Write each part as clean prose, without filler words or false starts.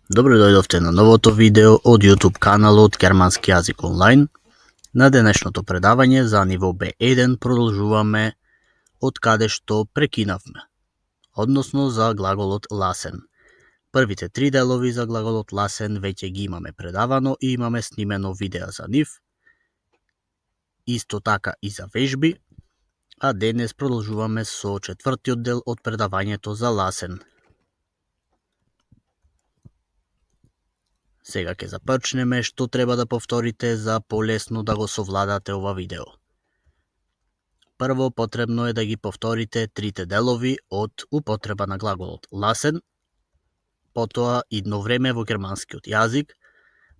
Добро дојдовте на новото видео од YouTube каналот Германски јазик онлайн. На денешното предавање за ниво B1 продолжуваме од каде што прекинавме, односно за глаголот ласен. Првите три делови за глаголот ласен веќе ги имаме предавано и имаме снимено видео за нив, исто така и за вежби, а денес продолжуваме со четвртиот дел од предавањето за ласен. Сега ќе започнеме што треба да повторите за полесно да го совладате ова видео. Прво потребно е да ги повторите трите делови од употреба на глаголот ласен, потоа идно време во германскиот јазик,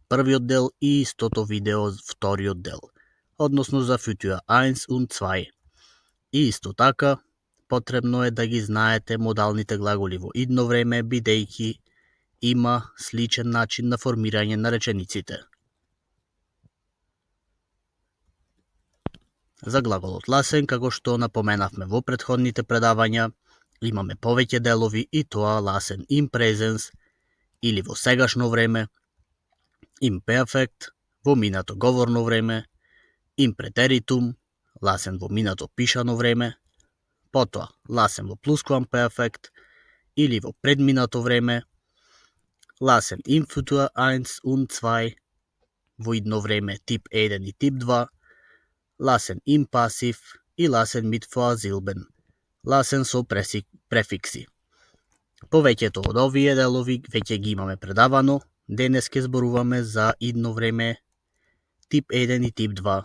првиот дел и истото видео вториот дел, односно за Futur 1 und 2. И исто така потребно е да ги знаете модалните глаголи во идно време, бидејќи има сличен начин на формирање на речениците. За глаголот ласен, како што напоменавме во претходните предавања, имаме повеќе делови и тоа ласен in presens или во сегашно време, imperfect во минато говорно време, in preteritum ласен во минато пишано време, потоа ласен во plusquamperfect или во предминато време, ласен in Futur 1 und 2 во идно време тип 1 и тип 2, ласен in Passiv и ласен mit Vorsilben, ласен со префикси. Повеќето од овие делови веќе ги имаме предавано, денес ќе зборуваме за идно време тип 1 и тип 2.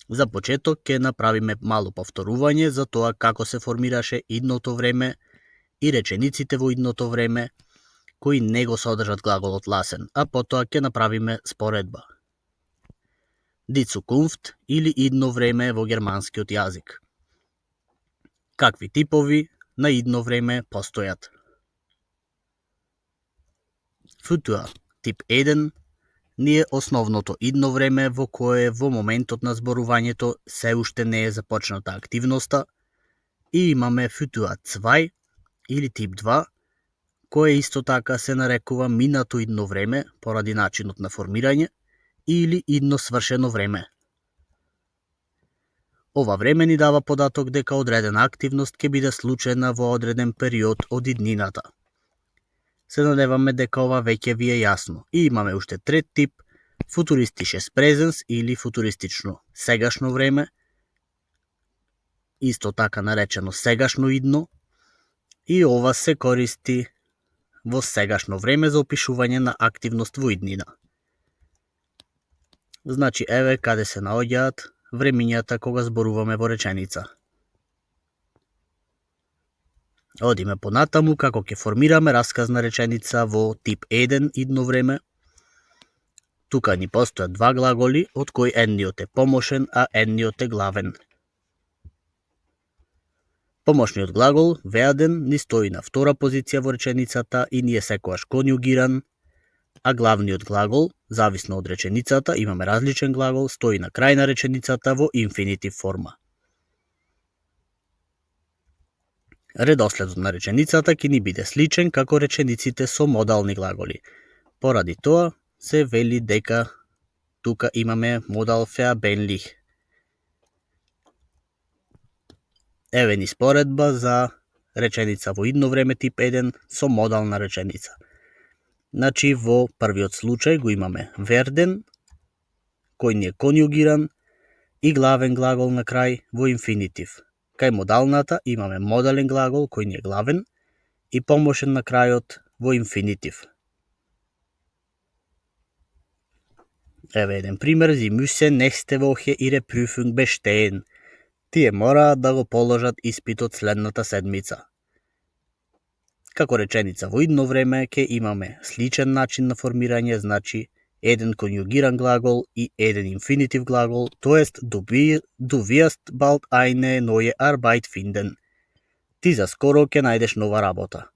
За почеток ќе направиме мало повторување за тоа како се формираше идното време и речениците во идното време кои не го содржат глаголот ласен, а потоа ќе направиме споредба. Die Zukunft или идно време во германскиот јазик. Какви типови на идно време постојат? Futur тип 1 ни е основното идно време во кое во моментот на зборувањето се уште не е започната активноста, и имаме Futur 2 или тип 2, кое исто така се нарекува минато идно време поради начинот на формирање или идно свршено време. Ова време ни дава податок дека одредена активност ќе биде случајна во одреден период од иднината. Се надеваме дека ова веќе ви е јасно и имаме уште трет тип, футуристичес презенс или футуристично сегашно време, исто така наречено сегашно идно, и ова се користи во сегашно време за опишување на активност во иднина. Значи, еве каде се наоѓаат времињата кога зборуваме во реченица. Одиме понатаму како ќе формираме расказна реченица во тип 1 идно време. Тука ни постојат два глаголи, од кои едниот е помошен, а едниот е главен. Помошниот глагол, werden, ни стои на втора позиција во реченицата и ни е секогаш конјугиран, а главниот глагол, зависно од реченицата, имаме различен глагол, стои на крај на реченицата во инфинитив форма. Редоследот на реченицата ќе ни биде сличен како речениците со модални глаголи. Поради тоа се вели дека тука имаме модал verbindlich. Еве ни споредба за реченица во идно време тип 1 со модална реченица. Значи, во првиот случај го имаме werden, кој ни е конјугиран, и главен глагол на крај во инфинитив. Кај модалната имаме модален глагол кој ни е главен и помошен на крајот во инфинитив. Еве еден пример, Sie müssen nächste Woche ihre Prüfung bestehen. Тие мораат да го положат испитот следната седмица. Како реченица во идно време ќе имаме сличен начин на формирање, значи еден конјугиран глагол и еден инфинитив глагол, тоест du wirst bald eine neue Arbeit finden. Ти заскоро ќе најдеш нова работа.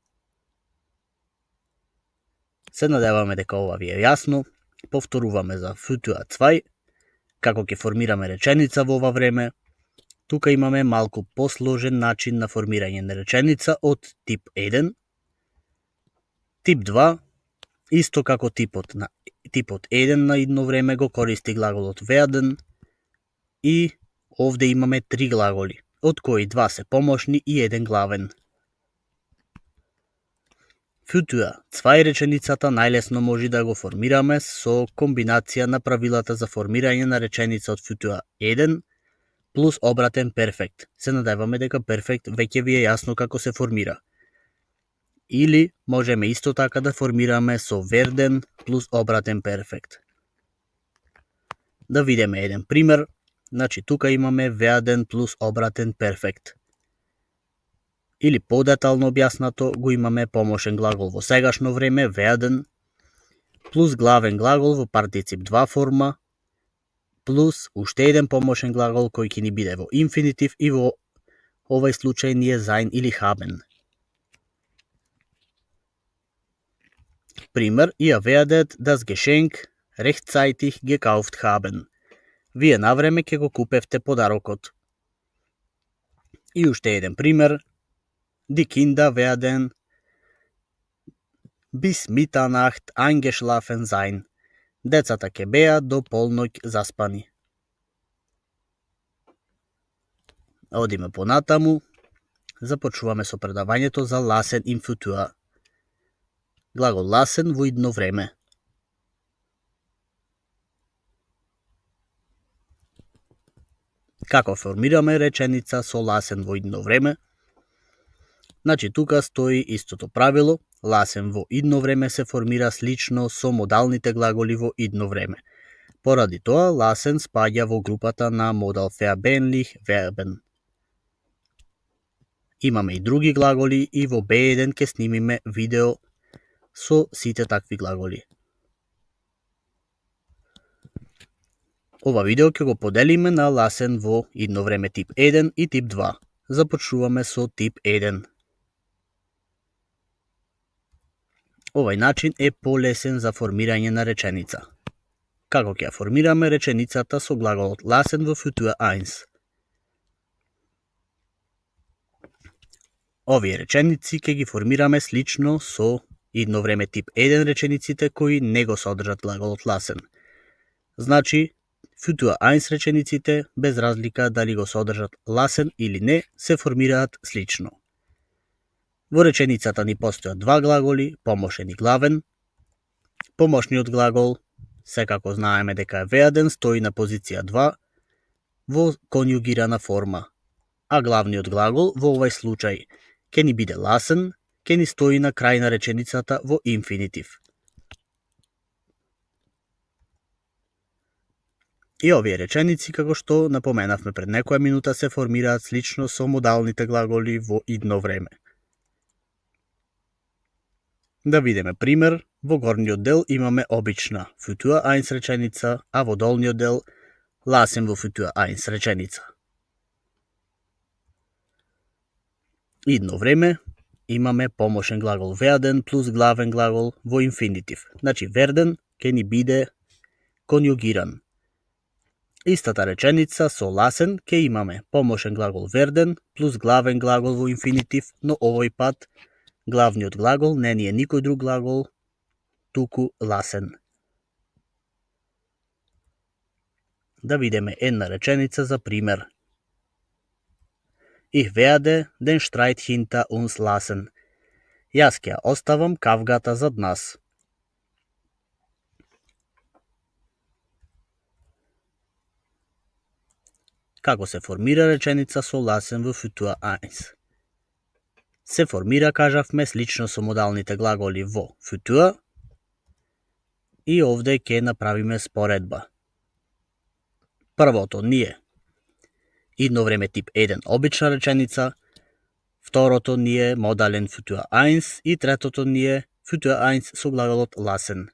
Се надеваме дека ова ви е јасно. Повторуваме за Futur 2, како ќе формираме реченица во ова време. тука имаме малку посложен начин на формирање на реченица од тип 1. Тип 2, исто како типот 1 на идно време го користи глаголот werden и овде имаме 3 глаголи, од кои 2 се помошни и 1 главен. Футуа, цвај реченицата најлесно може да го формираме со комбинација на правилата за формирање на реченица од футуа 1 плюс обратен перфект. Се надеваме дека перфект веќе ви е јасно како се формира. Или можеме исто така да формираме со верден плюс обратен перфект. Да видиме еден пример. Значи, тука имаме werden плюс обратен перфект. Или подетално објаснато, го имаме помошен глагол во сегашно време, werden, плюс главен глагол во партицип 2 форма, плюс уште еден помошен глагол кој ќе ни биде во инфинитив и во овај случај ни е sein или haben. Пример, ihr werdet das Geschenk rechtzeitig gekauft haben. Вие навреме ќе го купевте подарокот. И уште еден пример. Die Kinder werden bis Mitternacht eingeschlafen sein. Децата ќе беат до полноќ заспани. Одиме понатаму. Започнуваме со предавањето за lassen im Futur. Глагол lassen во идно време. Како формираме реченица со lassen во идно време? Значи, тука стои истото правило. Lassen во идно време се формира слично со модалните глаголи во идно време. Поради тоа, lassen спаѓа во групата на модал verbänlich verben. Имаме и други глаголи и во B1 ќе снимиме видео со сите такви глаголи. Ова видео ќе го поделиме на lassen во идно време тип 1 и тип 2. Започнуваме со тип 1. Овај начин е полесен за формирање на реченица. Како ќе ја формираме реченицата со глаголот lassen во Futur 1? Овие реченици ќе ги формираме слично со идно време тип 1 речениците кои не го содржат глаголот lassen. Значи, Futur 1 речениците, без разлика дали го содржат lassen или не, се формираат слично. Во реченицата ни постојат два глаголи, помошен и главен. Помошниот глагол, секако знаеме дека е werden, стои на позиција 2 во конјугирана форма, а главниот глагол во овај случај ќе ни биде lassen, ќе ни стои на крај на реченицата во инфинитив. И овие реченици, како што напоменавме пред некоја минута, се формираат слично со модалните глаголи во идно време. Да видиме пример. Во горниот дел имаме обична Futur 1 реченица, а во долниот дел lassen во Futur 1 реченица. Идно време имаме помошен глагол werden плюс главен глагол во инфинитив. Значи, werden ќе ни биде конјугиран. Истата реченица со lassen ќе имаме помошен глагол werden плюс главен глагол во инфинитив, но овој пат главниот глагол не ни е никој друг глагол, туку lassen. Да видиме една реченица за пример. Ich werde den Streit hinter uns lassen. Јас ќе оставам кавгата зад нас. Како се формира реченица со lassen во Futur 1? Се формира, кажавме, слично со модалните глаголи во Futur и овде ќе направиме споредба. Првото ни е идно време тип 1 обична реченица, второто ни е модален Futur 1 и третото ни е Futur 1 со глаголот lassen.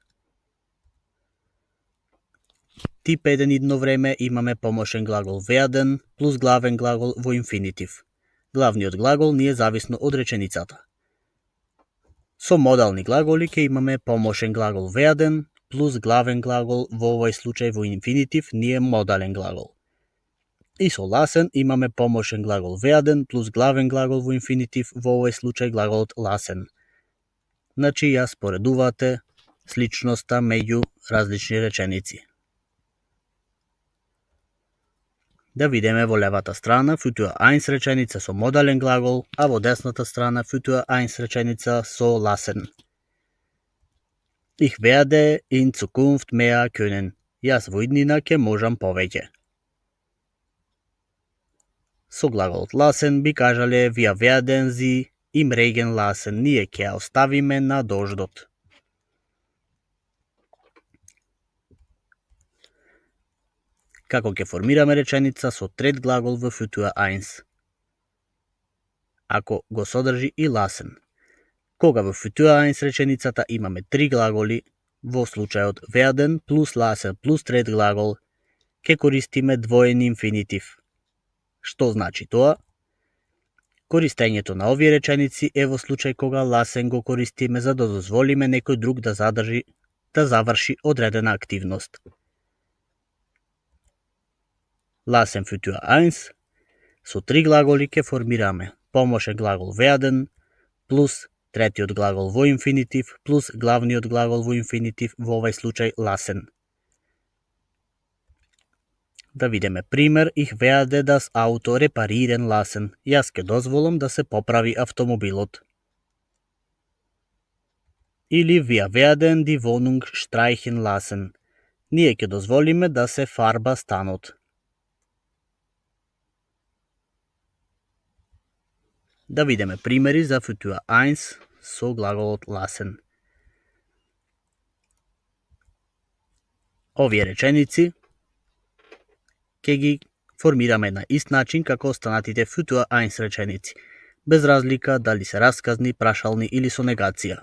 Тип 1 идно време имаме помошен глагол werden плюс главен глагол во инфинитив. Главниот глагол ни е зависно од реченицата. Со модални глаголи ќе имаме помошен глагол werden плюс главен глагол, во овој случај во инфинитив ни е модален глагол. И со ласен имаме помошен глагол werden плюс главен глагол во инфинитив, во овој случај глаголот ласен. Значи ја споредувате сличноста меѓу различни реченици. Да видиме во левата страна футуа eins реченица со модален глагол, а во десната страна футуа eins реченица со ласен. Ich werde in Zukunft mehr können. Јас во иднина ќе можам повеќе. Со глаголот lassen би кажале wir werden sie im Regen lassen. Ние ќе ја оставиме на дождот. Како ќе формираме реченица со трет глагол во футуа eins? Ако го содржи и lassen. Кога во футуа eins реченицата имаме три глаголи, во случајот werden плюс lassen плюс трет глагол, ќе користиме двоен инфинитив. Што значи тоа? Користењето на овие реченици е во случај кога lassen го користиме за да дозволиме некој друг да заврши одредена активност. Lassen футуа eins со три глаголи ќе формираме помошен глагол werden плюс третиот глагол во инфинитив плюс главниот глагол во инфинитив, во овој случај lassen. Да видиме пример, ich werde das Auto reparieren lassen. Јас ќе дозволам да се поправи автомобилот. Или wir werden die Wohnung streichen lassen. Ние ќе дозволиме да се фарба станот. Да видиме примери за футуа eins со глаголот lassen. Овие реченици ќе ги формираме на ист начин како останатите футуа eins реченици, без разлика дали се расказни, прашални или со негација.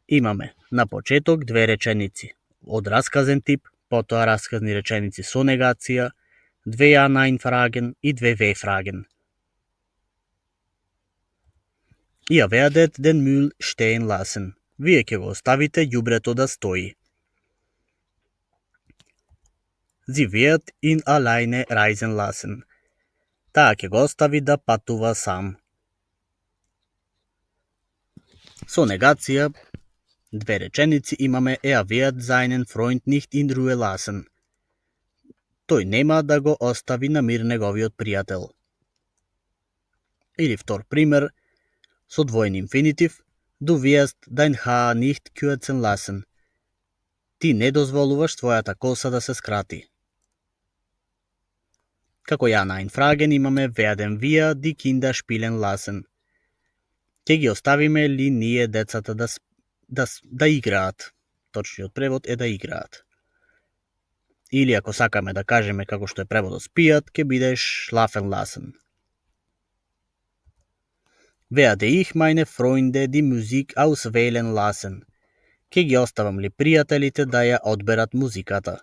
Имаме на почеток две реченици од расказен тип, потоа расказни реченици со негација, две ja-nein-fragen и две w-fragen. Ihr werdet den Müll stehen lassen. Вие ќе го оставите ѓубрето да стои. Sie wird ihn alleine reisen lassen. Таа ќе го остави да патува сам. Со негација, две реченици имаме wird seinen Freund nicht in Ruhe lassen. Тој нема да го остави на мир неговиот пријател. Или втор пример, со двоен инфинитив, du wirst dein Haar nicht kürzen lassen. Ти не дозволуваш твојата коса да се скрати. Како ja-nein-fragen имаме werden wir die Kinder spielen lassen. Ќе ги оставиме ли ние децата да играат? Точниот превод е да играат. Или ако сакаме да кажеме како што е преводот спијат, ќе биде schlafen lassen. Werde ich meine Freunde die Musik auswählen lassen. Ќе ги оставам ли пријателите да ја одберат музиката?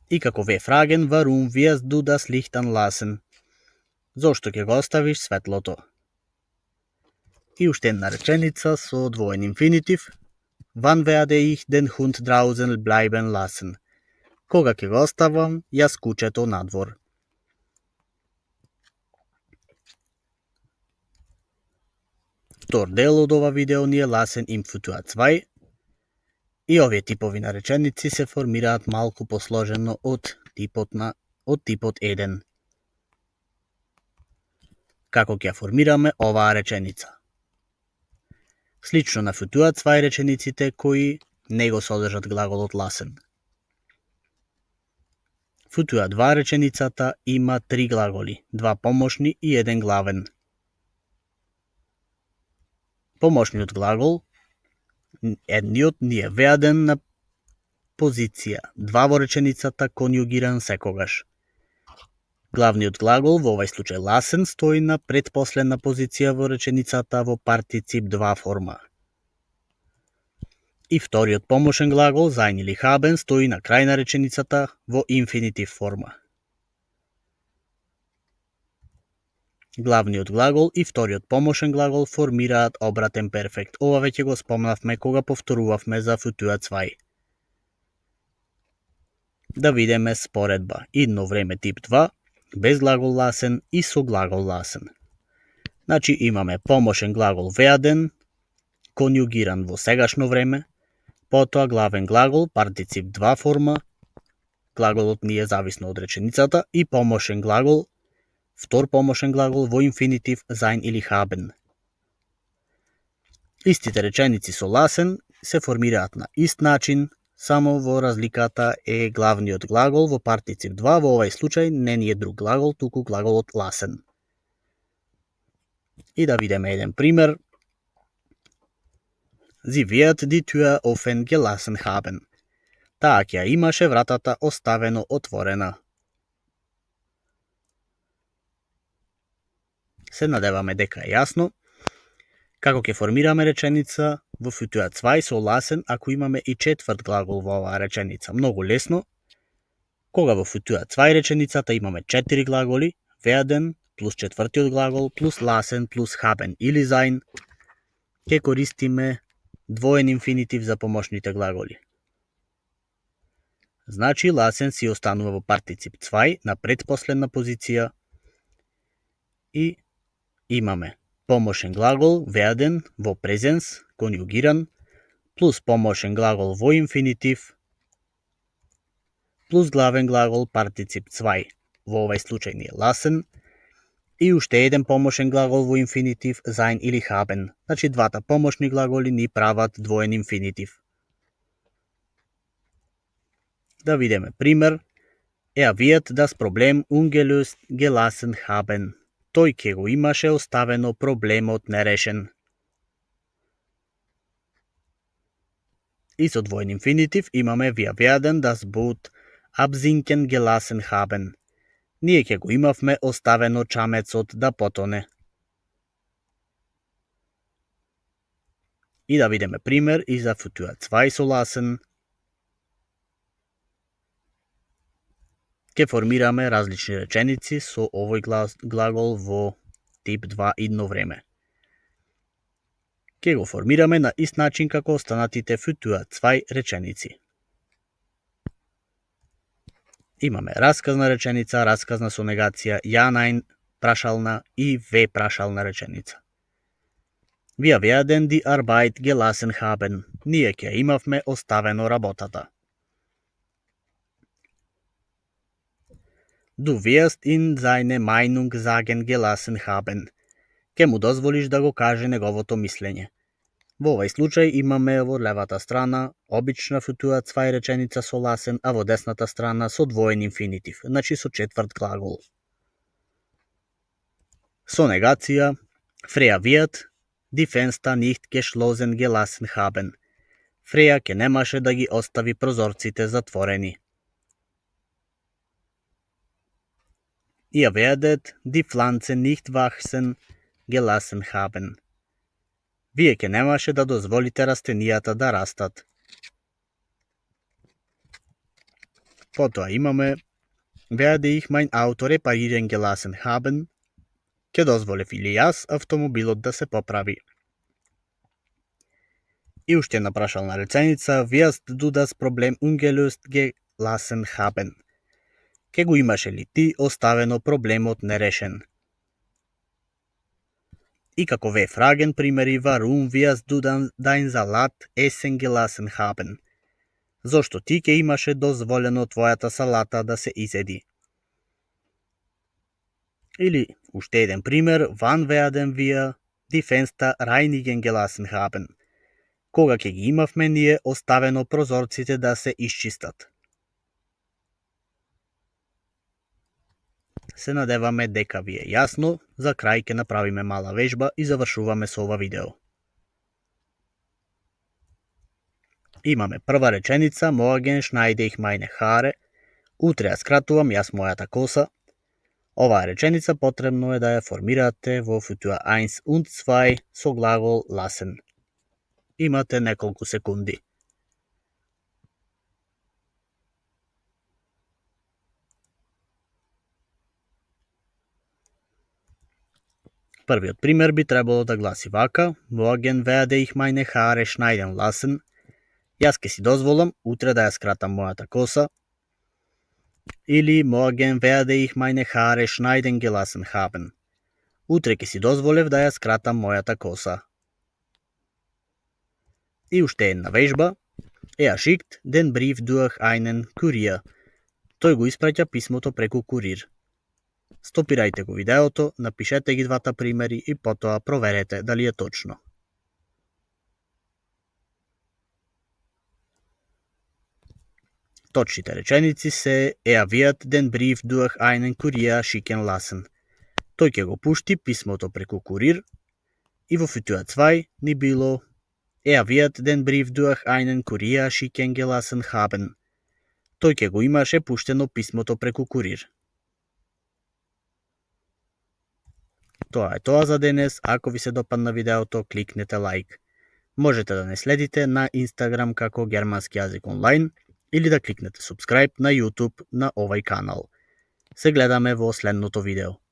И како w-fragen, warum wirst du das Licht anlassen? Зошто ќе го оставиш светлото? И уште една реченица со двоен инфинитив. Wann werde ich den Hund draußen bleiben lassen? Кога ќе го оставам јас кучето надвор? Втор дел од ова видео ни е lassen im Futur 2. И овие типови на реченици се формираат малку посложено од типот 1. Како ќе ја формираме оваа реченица? Слично на футуа 2 речениците кои не го содржат глаголот lassen. Футуа 2 реченицата има три глаголи, два помошни и еден главен. Помошниот глагол, едниот ни е werden на позиција 2 во реченицата конјугиран секогаш. Главниот глагол, во овој случај lassen, стои на предпоследна позиција во реченицата во партицип 2 форма. И вториот помошен глагол, sein или haben, стои на крај на реченицата во инфинитив форма. Главниот глагол и вториот помошен глагол формираат обратен перфект. Ова веќе го спомнавме кога повторувавме за футуа 2. да видиме споредба. Идно време тип 2, без глагол lassen и со глагол lassen. Значи имаме помошен глагол werden, конјугиран во сегашно време, потоа главен глагол, партицип 2 форма, глаголот ни е зависно од реченицата, и помошен глагол, втор помошен глагол во инфинитив sein или haben. Истите реченици со lassen се формираат на ист начин, само во разликата е главниот глагол во партицип 2, во овај случај не ни е друг глагол, туку глаголот lassen. И да видиме еден пример. Sie wird die Tür offen gelassen haben. Таа ќе ја имаше вратата оставено отворена. Се надеваме дека е јасно. Како ќе формираме реченица во футуа 2 со lassen ако имаме и четврт глагол во оваа реченица? Многу лесно. Кога во футуа 2 реченицата имаме 4 глаголи, werden плюс четвртиот глагол плюс lassen плюс haben или sein, ќе користиме двоен инфинитив за помошните глаголи. Значи lassen си останува во партицип 2 на предпоследна позиција и имаме помошен глагол werden во презенс, конјугиран, плюс помошен глагол во инфинитив, плюс главен глагол партицип 2, во овај случај ни е lassen, и уште еден помошен глагол во инфинитив sein или haben. Значи двата помошни глаголи ни прават двоен инфинитив. Да видиме пример. Wird das Problem ungelöst gelassen haben. Тој ќе го имаше оставено проблемот нерешен. И со двоен инфинитив имаме wir werden das Boot absinken gelassen haben. Ние ќе го имавме оставено чамецот да потоне. И да видиме пример и за футуа 2 со lassen. Ќе формираме различни реченици со овој глагол во тип 2 идно време. Ќе го формираме на ист начин како останатите футуа 2 реченици. Имаме расказна реченица, расказна со негација, ja, nein, прашална и V прашална реченица. Wir werden die Arbeit gelassen haben. Ние ќе имавме оставено работата. Du wirst ihn seine Meinung sagen gelassen haben. Ке му дозволиш да го каже неговото мислење. Во овај случај имаме во левата страна обична футуа 2 реченица со lassen, а во десната страна со двоен инфинитив, значи со четврт глагол. Со негација, Freja wird die Fenster nicht geschlossen gelassen haben. Фреја ке немаше да ги остави прозорците затворени. Ihr werdet die Pflanze nicht wachsen gelassen haben. Вие ке немаше да дозволите растенијата да растат. Потоа имаме werde ich mein Auto reparieren gelassen haben. Ке дозволев или јас автомобилот да се поправи. И уште една прашална реченица, wirst du das Problem ungelöst gelassen haben. Ке го имаше ли ти оставено проблемот нерешен? И како ве фраген примери, warum wirst du dein Salat essen gelassen haben? Зошто ти ке имаше дозволено твојата салата да се изеди? Или уште еден пример, wann werden wir die Fenster reinigen gelassen haben? Кога ќе ги имавме ние оставено прозорците да се исчистат? Се надеваме дека ви е јасно, за крај ќе направиме мала вежба и завршуваме со ова видео. Имаме прва реченица, morgen schneide ich meine Haare. Утре ја скратувам јас мојата коса. Оваа реченица потребно е да ја формирате во футуа 1 und 2 со глагол lassen. Имате неколку секунди. Првиот пример би требало да гласи вака: Morgen werde ich meine Haare schneiden lassen. Јас ке си дозволам утре да ја скратам мојата коса. Или morgen werde ich meine Haare schneiden gelassen haben. Утре ќе си дозволев да ја скратам мојата коса. И уште една вежба. Er schickt den Brief durch einen Kurier. Тој го испраќа писмото преку курир. Стопирајте го видеото, напишете ги двата примери и потоа проверете дали е точно. Точните реченици се Er wird den Brief durch einen Kurier schicken lassen. Тој ќе го пушти писмото преку курир. И во футуа 2 ни било Er wird den Brief durch einen Kurier schicken gelassen haben. Тој ќе го имаше пуштено писмото преку курир. Тоа е тоа за денес. Ако ви се допадна видеото, кликнете лайк. Можете да не следите на Instagram како Германски јазик онлайн или да кликнете subscribe на YouTube на овај канал. Се гледаме во следното видео.